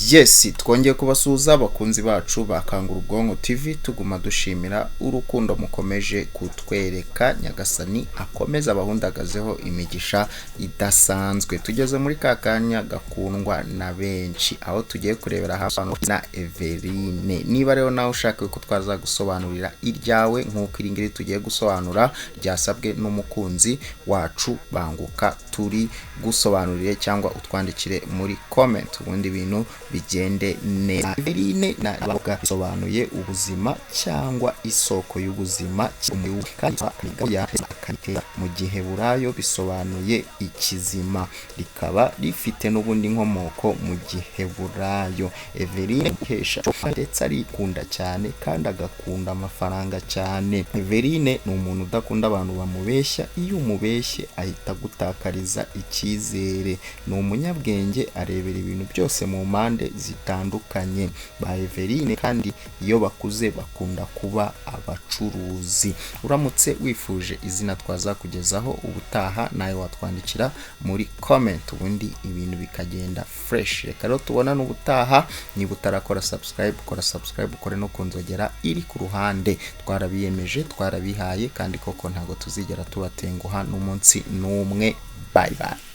Yes, twongeye kubasuhuza abakunzi bacu ba Kangura Ubwonko TV, tuguma dushimira urukundo mukomeje kutwereka. Nyagasani akomeze abahundagazeho imigisha idasanzwe. Tugeze muri ka kanya gakundwa na benshi, aho tugiye kurebera hamwe na Everine. Niba rero nawe ushaka ko twazagusobanurira iryawe nk'uko iri ngiri tugiye gusobanura ryasabwe n'umukunzi wacu, banguka turi gusobanurire cyangwa utwandikire muri comment, ubundi ibintu bigende neza. Everine na bavuga bisobanuye ubuzima cyangwa isoko y'ubuzima mu Giheburayo bisobanuye ikizima, rikaba rifite n'ubundi nkomoko mu Giheburayo. Everine hesha ndetse arikunda cyane kandi agakunda amafaranga cyane. Everine ni umuntu udakunda abantu bamubeshya, iyo umubeshye ahita agutakariza icyizere. Ni umunyabwenge, arebera ibintu byose mu mpande zitandukanye. Ba Everine kandi iyo bakuze bakunda kuba abacuruzi. Uramutse wifuje izina twazakugezaho ubutaha, nawe watwandikira muri comment, ubundi ibintu bikagenda fresh. Reka rero tubonane ubutaha. Niba utarakora subscribe, kora subscribe, ukore no ku nzogera iri ku ruhande. Twarabiyemeje, twarabihaye, kandi koko ntabwo tuzigera tubatenguha n'umunsi n'umwe. Bye bye.